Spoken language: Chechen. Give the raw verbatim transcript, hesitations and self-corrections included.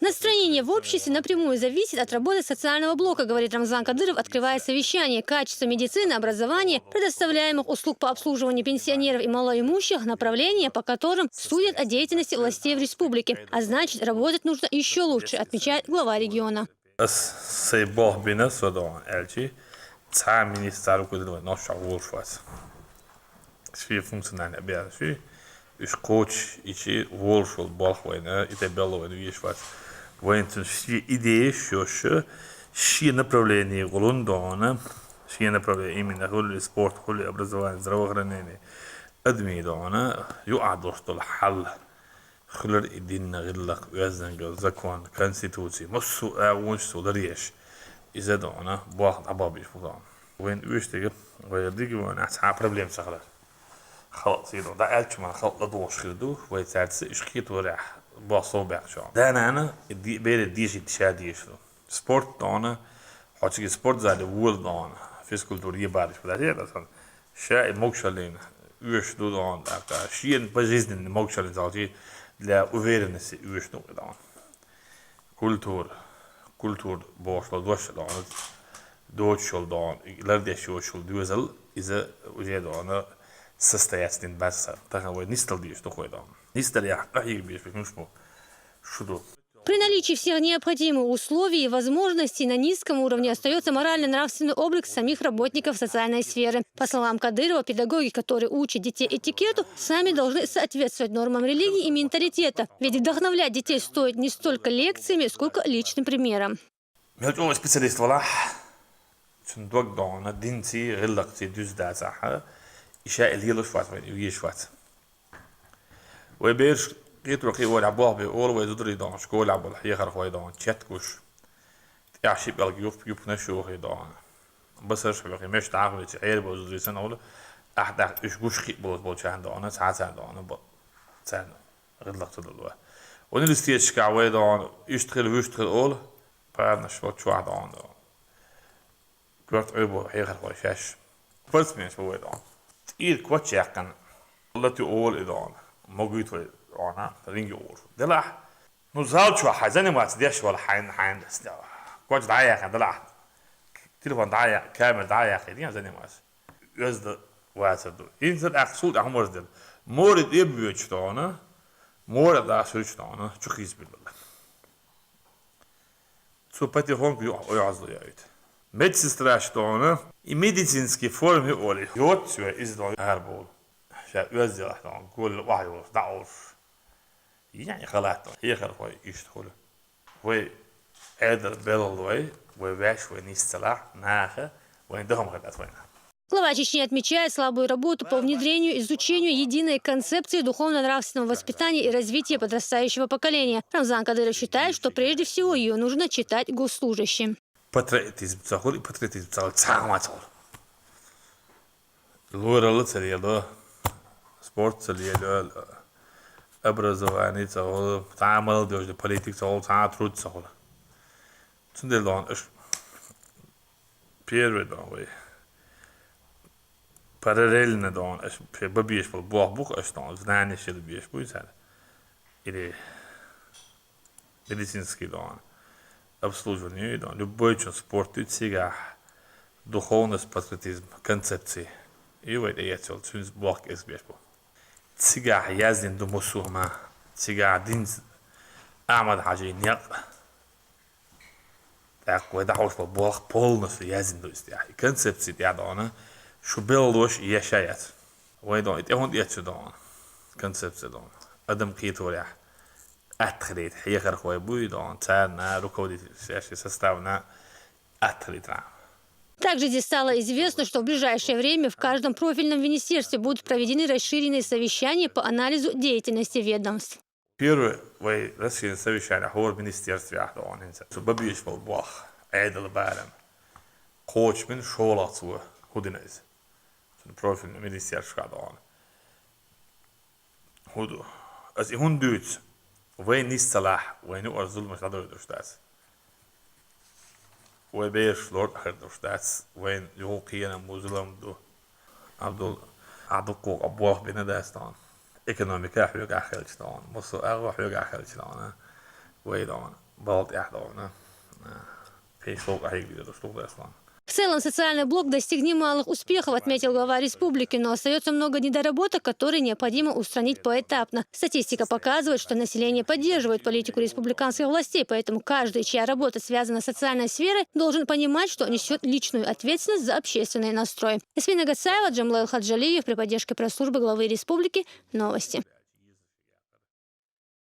Настроение в обществе напрямую зависит от работы социального блока, говорит Рамзан Кадыров, открывая совещание. Качество медицины, образования, предоставляемых услуг по обслуживанию пенсионеров и малоимущих — направления, по которым судят о деятельности властей в республике. А значит, работать нужно еще лучше, отмечает глава региона. Аз сай болх бина со дон элчи, ца министр кудин вай нош волш вац. Ши функциональный обязанности, уж коч ичи волш вол болх вайна, и те белло вайна веш вац. Вайн цун ши идея шош, ши направление гулун дона, ши направление именно хули спорт, хули образование, здравоохранение, адми дона, ю адош дол хал. Хулар и динна гӀиллакх, оьздангалла, закон, конституци, массо а агӀонаш цо ларъеш. Иза дона болх дӀабахьа безаш ба дона. Вайн уьш деррига, вай регионе цхьа проблема ца хилар. Халкъ сийдо, дӀа аьлча мара халкъ ладугӀуш хир ду, вай цаьрца иш кхетарехь болх совбаьхча. Да-нана, и ди-, бере деши ша деш ду. Спорт дона, хьо цига спортзале вола дона, физкультура е бариш, подожди, это сан. Ша и могушаллин уьш ду дона, тӀаккха шен пожизненный могушаллин залчи для уверенности уьш ду дона. Культура, культура бохуш дош дона, доцуш йолу дона, лардеш йоцуш йолу доьзал, иза уже дона состоятельный бац. Тахан вай нисдала дезаш ду хой дона. Нисдала яхь къахьега безаш муш бу шу ду. При наличии всех необходимых условий и возможностей на низком уровне остаётся морально-нравственный облик самих работников социальной сферы. По словам Кадырова, педагоги, которые учат детей этикету, сами должны соответствовать нормам религии и менталитета. Ведь вдохновлять детей стоит не столько лекциями, сколько личным примером. Мел чӀогӀа специалист валахь, цун дог дона, динций, гӀиллакхций дуьзна дацахь, и ша и лелаш вац, вайн и везаш вац. Вай бераш кхетар кхиорехь болх бе олу вай зударий дона, школехь болу хьехархой дона, чет гуш. ТӀехь ши пӀелг юп, юпханаш йохий дона. Басарш хьоьхий, меш дӀахоьций, Ӏер болу зударий санна олу, ахь даха уьш гуш кхиъ болуш болчарна дона, цхьа царна дона, бо-, царна гӀиллакх ца далла. Университеташкахь вай дона, иштта хила, вуьшта хила олу, парнаш вац чохь дона. Коьрта Ӏуьйбу хьехархой шаьш. Спортсменаш бу вай дона. ТӀера коч яьккхина. Лати олу и дона. Могуьйту вай дона. Ринге олуш. Делахь, ну, зал чохь хьайн заниматься деш вала хьайн, хьайн. Коч дӀа а яьккхина, делахь. Телефон дӀа а я-, камера дӀа а яьккхина, заниматься. Оьзда вацар ду. ХӀинца тӀаккха сул тӀехь хӀумарш дела. Море тӀе а боьдуш дона. Море дӀа а суьрчу дона. Чу хийцабелла. Цо потихоньку ю-, оьгӀазло яйта. Медсестраш дона, и медицинский форме оли. Йоццо иза дона арбовла. Ша оьзделахь дона, гол охьайолуш, дӀаолуш. Яни халат дона, хьехархой иштта хуьлу. Вай Ӏедал белгӀалой, вай ваьш, вай нисцалахь, наха, вайн дахам хир дац вайна. Глава Чечни отмечает слабую работу по внедрению, изучению единой концепции духовно-нравственного воспитания и развития подрастающего поколения. Рамзан Кадыров считает, что прежде всего её нужно читать госслужащим. Патриотизм ца хуьлу, и патриотизм ца хуьлу, цхьа а ма ца хуьлу. Лоралла ца лело, спорт ца лело, образование ца хуьлу, цхьа а молодёжный политика ца хуьлу, цхьа а труд ца хуьлу. Цундела дона аша первый дона вай. Параллельно дона аша пе бабеш болу болх бу-кх аша дона, знание шила беш буй цара. Или медицинский дона, обслуживание дона, любой чун спорт ю цигахь духовность, патриотизм, концепция. И вай тӀеэццал цуьнца болх кӀезиг беш бу. Цигахь яздина ду мусулман, цигахь динца Ахьмад-Хьажин некъ. ТӀаккха вай дӀахьош болу болх полностью яздина ду иза тӀехь. И концепция тӀехь дона, шу беллош еш а яц. Вай дона, и тӀе хӀунда эццу дона? Концепция дона. Адам кхеторехь атта хилийта, хьехархой буй дона, царна, руководитель, шаьш составна атта хилийта. Также здесь стало известно, что в ближайшее время в каждом профильном министерстве будут проведены расширенные совещания по анализу деятельности ведомств. Первый вай расширенный совещание хӀора министерствехь дона хӀинца. Цу бабеш болу болх, Ӏедал барам. Кхочушбина шолгӀа цо хӀу дина иза. Цуьнан профильный министерствехь дона. ХӀу ду. Аса и хӀунда дуьйцу? Вай нисцалахь, вайн юкъара зуламаш дӀадойтуш дац. Вай бераш лор а хир долуш дац, вайн юха кхенам бу, зулам ду. Абдул, ахь дуккха къа болх бина дац тхуна. Экономика хьоьгахь хилча тхуна, массо а агӀо хьоьгахь хилча тхуна. Уэйдауна, балт яхдауна. Пейсок айгли да слуга слан. В целом, социальный блок достиг немалых успехов, отметил глава республики, но остается много недоработок, которые необходимо устранить поэтапно. Статистика показывает, что население поддерживает политику республиканских властей, поэтому каждый, чья работа связана с социальной сферой, должен понимать, что несет личную ответственность за общественный настрой. Эсмина Гацаева, Джамлайл Хаджалиев при поддержке пресс-службы главы республики. Новости.